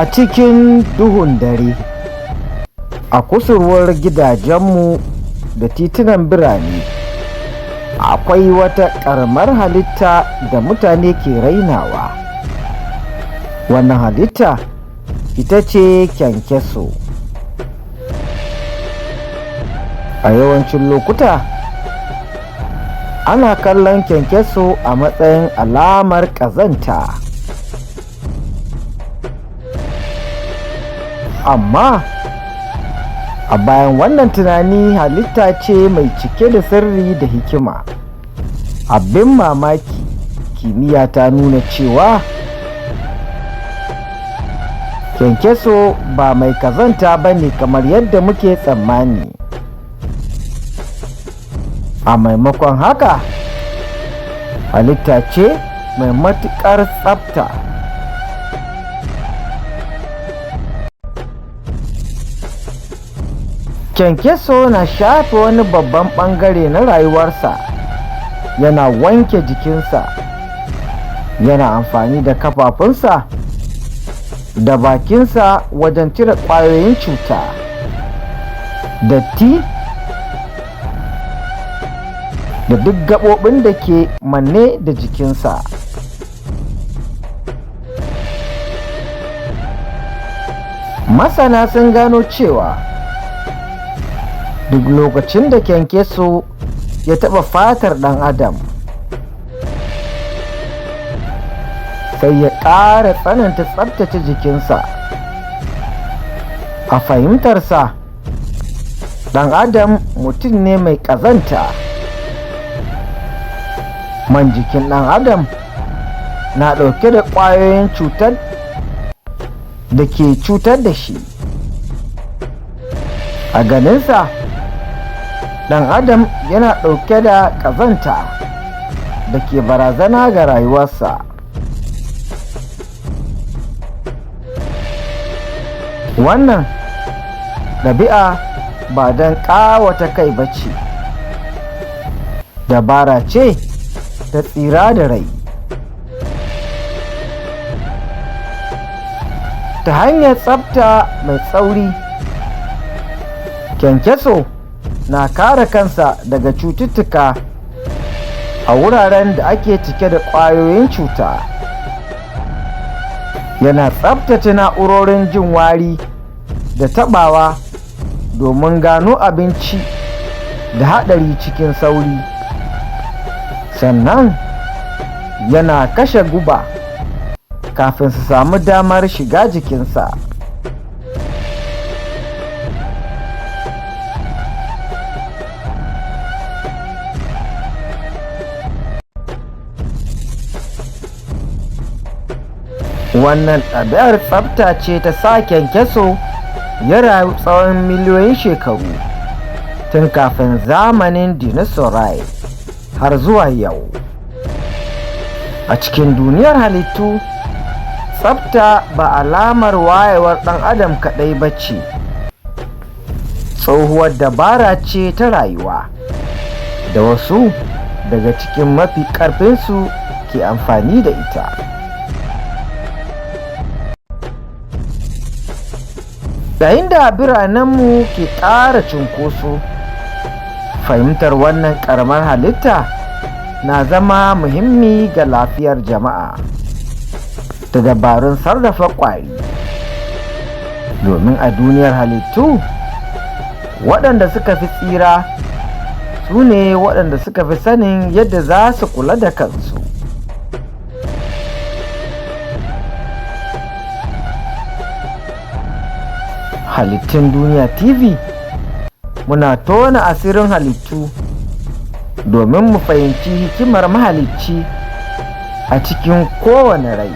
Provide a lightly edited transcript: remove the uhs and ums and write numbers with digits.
A cikin duhun dare, a kusurwar gidajenmu da titunan birane, akwai wata ƙaramar halitta da mutane ke rainawa. Wannan halitta ita ce kyankyaso. A yawancin lokuta, ana kallon kyankyaso a matsayin alamar ƙazanta. Amma a bayan wannan tunani halitta ce mai cike da sirri da hikima. Abin mamaki, kimiyya ta nuna cewa kyankyaso ba mai kazanta ba ne kamar yadda muke tsammani. A maimakon haka, halitta ce mai matuƙar tsafta. Kyankyaso na shafe wani babban ɓangare na rayuwarsa yana wanke jikinsa, yana amfani da kafafunsa da bakinsa wajen cire ƙwayoyin cuta, datti da duk gaɓoɓin da ke manne da jikinsa. Masana sun gano cewa duk lokacin da kyankyaso ya taɓa fatar ɗan adam, sai ya ƙara tsananta tsaftace jikinsa. A fahimtarsa, ɗan adam mutum ne mai ƙazanta. Man jikin ɗan adam na ɗauke da ƙwayoyin cutar da ke cutar da shi. A ganinsa, ɗan adam yana ɗauke da ƙazanta da ke barazana ga rayuwarsa. Wannan ɗabi'a ba don ƙawata kai ba ce, dabara ce ta tsira da rai. Ta hanyar tsafta mai tsauri, kyankyaso na kare kansa daga cututtuka a wuraren da ake cike da ƙwayoyin cuta. Yana tsaftace na'urorin jin wari da taɓawa domin gano abinci da haɗari cikin sauri. Sannan yana kashe guba kafin su samu damar shiga jikinsa. Wannan ɗabi'ar tsafta ce ta sa kyankyaso ya rayu tsawon miliyoyin shekaru tun kafin zamanin dinosaurai har zuwa yau. A cikin duniyar halittu, tsafta ba alamar wayewar ɗan adam kaɗai ba ce, tsohuwar dabara ce ta rayuwa da wasu daga cikin mafi ƙarfinsu ke amfani da ita. Yayin da biranenmu ke ƙara cunkoso, fahimtar wannan ƙaramar halitta na zama muhimmi ga lafiyar jama'a da dabarun sarrafa ƙwari. Domin a duniyar halittu, waɗanda suka fi tsira su ne waɗanda suka fi sanin yadda za su kula da kansu. Halittun Duniya TV muna tona asirin halittu domin mu fahimci hikimar mahalicci a cikin kowane rai.